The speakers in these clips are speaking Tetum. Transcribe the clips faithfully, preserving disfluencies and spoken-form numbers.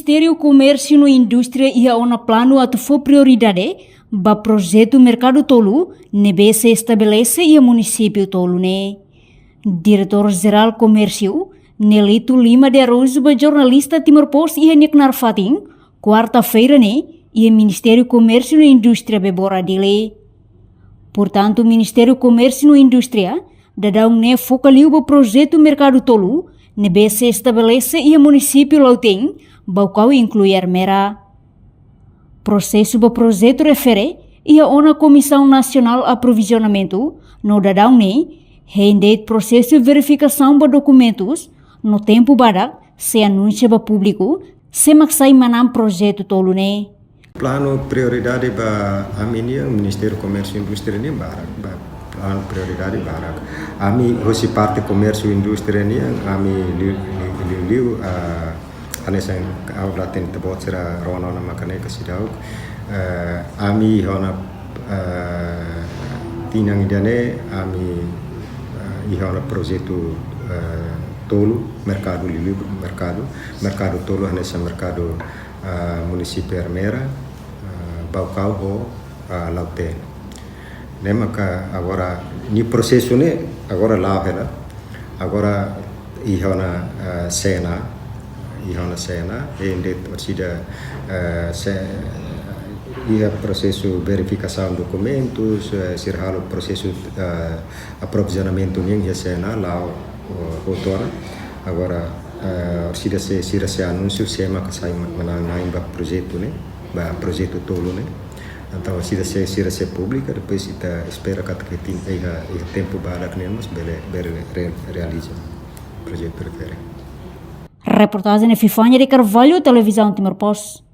Ministériu Komérsiu no Indústria iha ona planu atu fó prioridade ba projetu merkadu tolu ne'ebé sei estabelese iha munisípiu tolu ne'e. Diretór Jerál Komérsiu, Nelito Lima de Araújo, ba jornalista Timor Post iha nia knaar fatin, kuarta-feira ne'e, iha Ministériu Komérsiu no Indústria Bebora, Dili. Portantu, Ministériu Komérsiu no Indústria daudaun ne'e foka liu ba projetu merkadu tolu ne'ebé sei estabelese iha munisípiu Lautein, Baucau inklui Ermera. Prosesu ba projetu refere iha ona Komisaun Nasionál Aprovizionamentu, no daudaun ne'e hein de'it prosesu verifikasaun ba dokumentus, no tempu badak sei anunsia ba públiku sé mak sai manán projetu tolu ne'e. Planu prioridade ba ami nian, Ministériu Komérsiu Indústria nian barak, ba planu prioridade barak. Ami hosi parte komérsiu indústria nian, ami liu, liu, liu, liu, ah, hanesan ha'u la hatene ita-boot sira rona ona maka ne'e ka seidauk. Eh, ami iha ona, eh, tinan ida-ne'e, ami, eh, iha ona projetu, eh, tolu, merkadu liuliu, merkadu, merkadu tolu hanesan merkadu, eh, munisípiu Ermera, eh, Baucau ho, eh, Lautein. Ne'e maka agora, nia prosesu ne'e agora la'o hela. Agora iha ona, eh, SENA, iha ona SENA, ende orsida, eh, se, iha prosesu verifikasaun dokumentus, eh, sira halo prosesu, eh, aprovizionamentu nian iha SENA, la'o, eh, hotu ona. Agora, eh, orsida sei, sira sei anunsia sé mak sai ma-, manán-na'in ba projetu ne'e, ba projetu tolu ne'e. Entaun, sira sei, sira sei publika, depois ita espera katak iha, iha tempu badak ne'e mós bele, bele re-, realiza projetu refere. Reportajen Epifania de Carvalho, Televizaun Timor Post.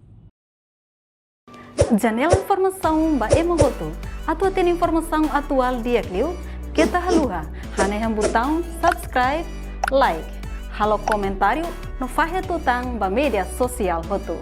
Janela informasaun ba ema hotu. Atu hatene informasaun atuál di'ak liu, keta haluha hanehan butaun subscribe, like, halo komentáriu no fahe tutan ba média sosiál hotu.